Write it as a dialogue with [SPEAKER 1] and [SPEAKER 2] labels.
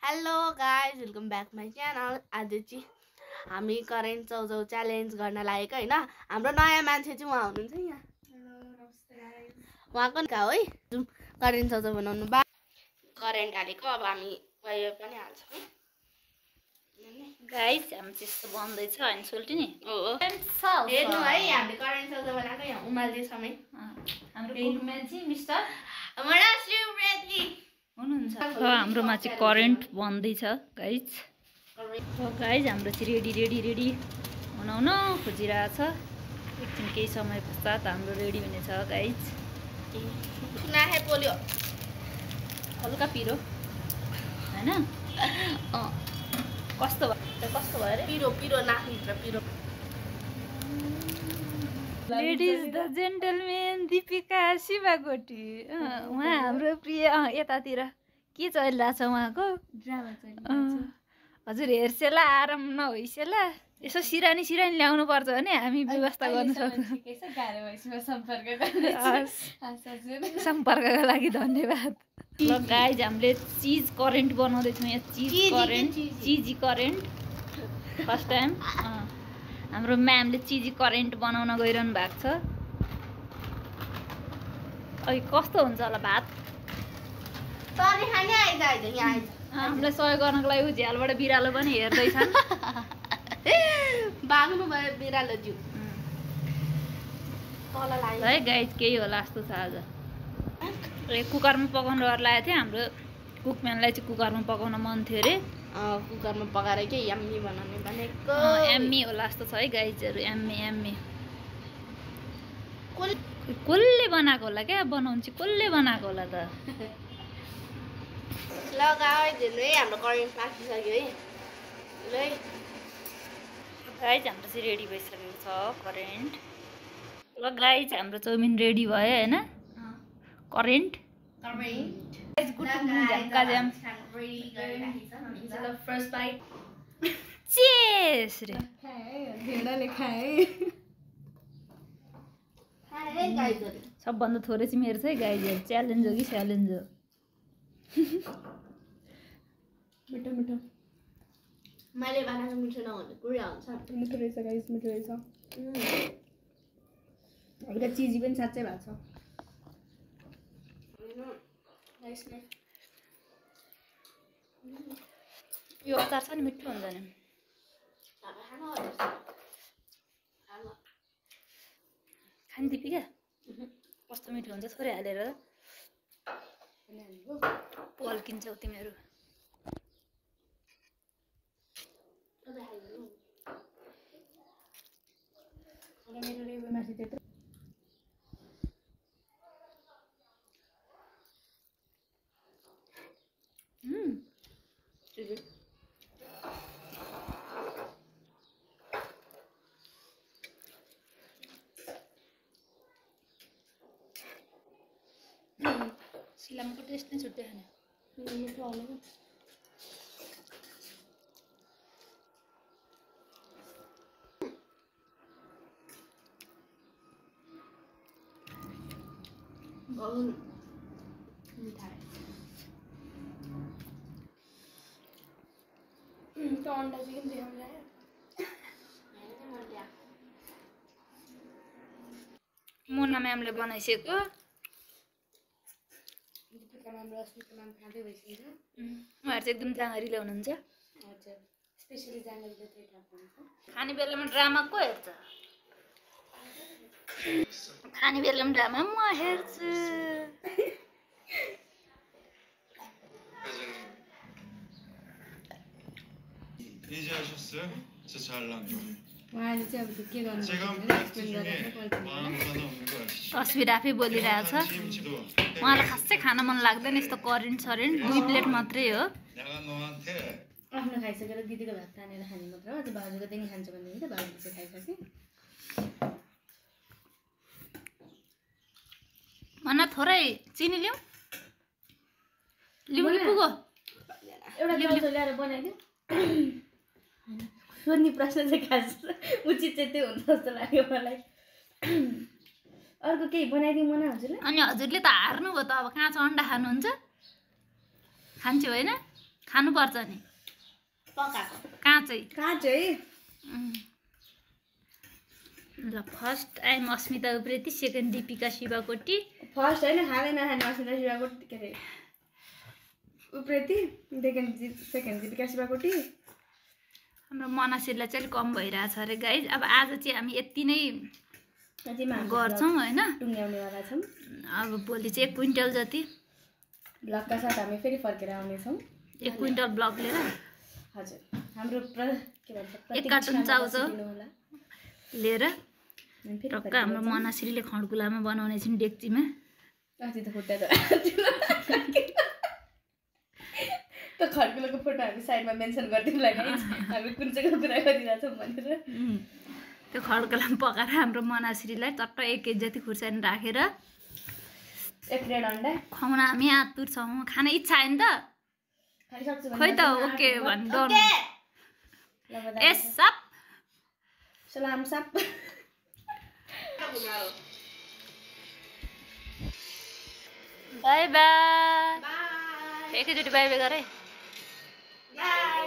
[SPEAKER 1] Hello guys welcome back my channel. आज चाहिँ हामी करेन्ट चौचौ च्यालेन्ज गर्न लागेको होइन। हाम्रो नयाँ मान्छे चाहिँ उहाँ हुनुहुन्छ यहाँ। उहाँको नि है जाउँ करेन्ट चौचौ बनाउनु बा करेन्ट हालेको। अब हामी गयो पनि हाल्छौँ
[SPEAKER 2] गाइस। हामी त्यस्तो बन्दैछ हैन सोल्टी नि।
[SPEAKER 1] हेर्नु है हामीले करेन्ट चौचौ बनाएको यहाँ उमाल्दै समय
[SPEAKER 2] हाम्रो कुकम्यान चाहिँ मिस्टर
[SPEAKER 1] मनश्री उप्रेती
[SPEAKER 2] हुनुहुन्छ। हाम्रोमा चाहिँ करेन्ट बन्दैछ गाइस। गाइस हाम्रो चाहिँ रेडी बनाउन खोजिरहेछ। एकछिन केही समय पश्चात हाम्रो रेडी हुनेछ गाइस।
[SPEAKER 1] नाहे पोल्यो
[SPEAKER 2] हल्का पिरो हैन। कस्तो भयो रे?
[SPEAKER 1] पिरो नाकभित्र पिरो।
[SPEAKER 2] Ladies the gentlemen Deepika Shivakoti उहाँ हाम्रो प्रिय यतातिर के चलिरहेछ उहाँको
[SPEAKER 1] ड्रामा चलिरहेछ।
[SPEAKER 2] हजुर हेर्सेला आराम नहोइसेला यसो सिरानी ल्याउनु पर्छ भने हामी व्यवस्था गर्न सक्छौँ। सम्पर्कको लागि धन्यवाद। ल गाइज हामीले चिज करेन्ट बनाउँदैछौँ यहाँ। चिजी करेन्ट फर्स्ट टाइम हाम्रो म्यामले चिजी करेन्ट बनाउन गइरहनु भएको छ। अघि कस्तो हुन्छ होला भात? हामीलाई सहयोग गर्नको लागि झ्यालबाट बिरालो पनि हेर्दैछन्।
[SPEAKER 1] बाग्नु भयो बिरालो ज्यू
[SPEAKER 2] है गाइज। केही होला जस्तो छ आज। कुकरमा पकाउनु गरेर लागेको थियो। हाम्रो कुकम्यानलाई चाहिँ कुकरमा पकाउन मन थियो अरे।
[SPEAKER 1] कुकरमा पकाएर के यम्मी बनाउने भनेको।
[SPEAKER 2] एम्मी होला जस्तो छ है गाइजहरू। एम्मी कसले बनाएको होला क्या? बनाउनु चाहिँ कसले बनाएको होला त?
[SPEAKER 1] ल गाइज हेर्नु है हाम्रो करेन्ट पाकिसक्यो है। ल
[SPEAKER 2] गाइज हाम्रो चाहिँ रेडी भइसकेको छ करेन्ट। ल गाइज हाम्रो चाउमिन रेडी भयो होइन। करेन्ट चेस रे सबभन्दा थोरै चाहिँ मेरो चाहिँ गाइजहरू च्यालेन्ज हो कि च्यालेन्ज हो।
[SPEAKER 1] मिठो मैले बनाएको मिठो नहुने पुरा हुन्छ।
[SPEAKER 3] मिठो रहेछ गाइस, मिठो रहेछ। हल्का चिजी पनि साँच्चै भएको छ।
[SPEAKER 2] यो अचार छ नि मिठो हुन्छ नि। खान दिपी क्या कस्तो मिठो हुन्छ। थोरै हालेर पल्किन्छौ तिमीहरू। सिलामको टेस्ट नै छुट्टै खाने।
[SPEAKER 3] अन्डा चाहिँ किन देखाउनु लाग्यो?
[SPEAKER 2] मोना म्यामले बनाइसकेको।
[SPEAKER 3] उहाँहरू चाहिँ
[SPEAKER 2] एकदम जाँगरीले हुनुहुन्छ।
[SPEAKER 3] हजुर स्पेसली जाँगरीले चाहिँ थाहा हुन्छ।
[SPEAKER 2] खाने बेलामा ड्रामा को हेर्छ? खाने बेलामा ड्रामा म हेर्छु।
[SPEAKER 3] उहाँले चाहिँ अब के गर्नु
[SPEAKER 2] तस्बिर आफै बोलिरहेछ। उहाँलाई खासै खान मन लाग्दैन यस्तो करेन्ट 2 प्लेट मात्रै हो।
[SPEAKER 3] आफ्नो खाइसकेर दिदीको भात तानेर खाने मात्र हो। त्यो भाउजूको देखि खान्छ भनेदेखि त भाउजूले चाहिँ खाइसके।
[SPEAKER 2] भन थोरै चिनी लिउँ कि पुगो?
[SPEAKER 3] एउटा चौचो ल्याएर बनाइदिउँ। सोध्ने प्रश्न चाहिँ खास उचित चाहिँ त्यो हुन्छ जस्तो लाग्यो मलाई। अर्को केही बनाइदिउँ मना हजुरले?
[SPEAKER 2] अनि हजुरले त हार्नु भयो त। अब काँचो अन्डा खानुहुन्छ? खान्छु होइन? खानुपर्छ नि
[SPEAKER 1] पकाएको
[SPEAKER 2] काँचै
[SPEAKER 3] काँचै
[SPEAKER 2] ल first I'm Asmita Upreti second Deepika Shivakoti
[SPEAKER 3] first होइन खाँदै नखाने अस्मिता शिवाको के अरे उप्रेती सेकेन्ड दीपिका शिवाकोटी
[SPEAKER 2] हाम्रो मनासिरलाई चाहिँ कम भइरहेछ अरे गाइज अब आज चाहिँ हामी यति नै गर्छौँ होइन
[SPEAKER 3] टुङ्ग्याउनेवाला छौँ
[SPEAKER 2] अब भोलि चाहिँ 1 क्विन्टल जति
[SPEAKER 3] ब्लगका साथ हामी फेरि फर्केर आउनेछौँ
[SPEAKER 2] 1 क्विन्टल ब्लग लिएर
[SPEAKER 3] हजुर हाम्रो के भन्छ
[SPEAKER 2] 1 कार्टुन चाउचाउ लिएर
[SPEAKER 3] फेरि
[SPEAKER 2] टक्क हाम्रो मनासिरीले खड्कुलामा बनाउने छिन् डेक्चीमा
[SPEAKER 3] अस्ति त खुट्टा त खड्कुलोको फोटो हामी साइडमा मेन्सन गरिदिउँला गाइस हामी कुन चाहिँको कुरा गरिरहेछौँ भनेर
[SPEAKER 2] त्यो खड्कुलामा पकाएर हाम्रो मनासिरीलाई चट्ट 1 केजी जति खुर्सानी राखेर
[SPEAKER 3] 1 प्लेट अन्डा
[SPEAKER 2] खुवाउन हामी आतुर छौँ खाने इच्छा आयो नि त
[SPEAKER 3] खाइसक्छु
[SPEAKER 2] खोइ त ओके भन्नु डर ए सब
[SPEAKER 3] सलाम साप
[SPEAKER 2] बाई बाई एकैचोटि बाई बाई गरे
[SPEAKER 1] बाई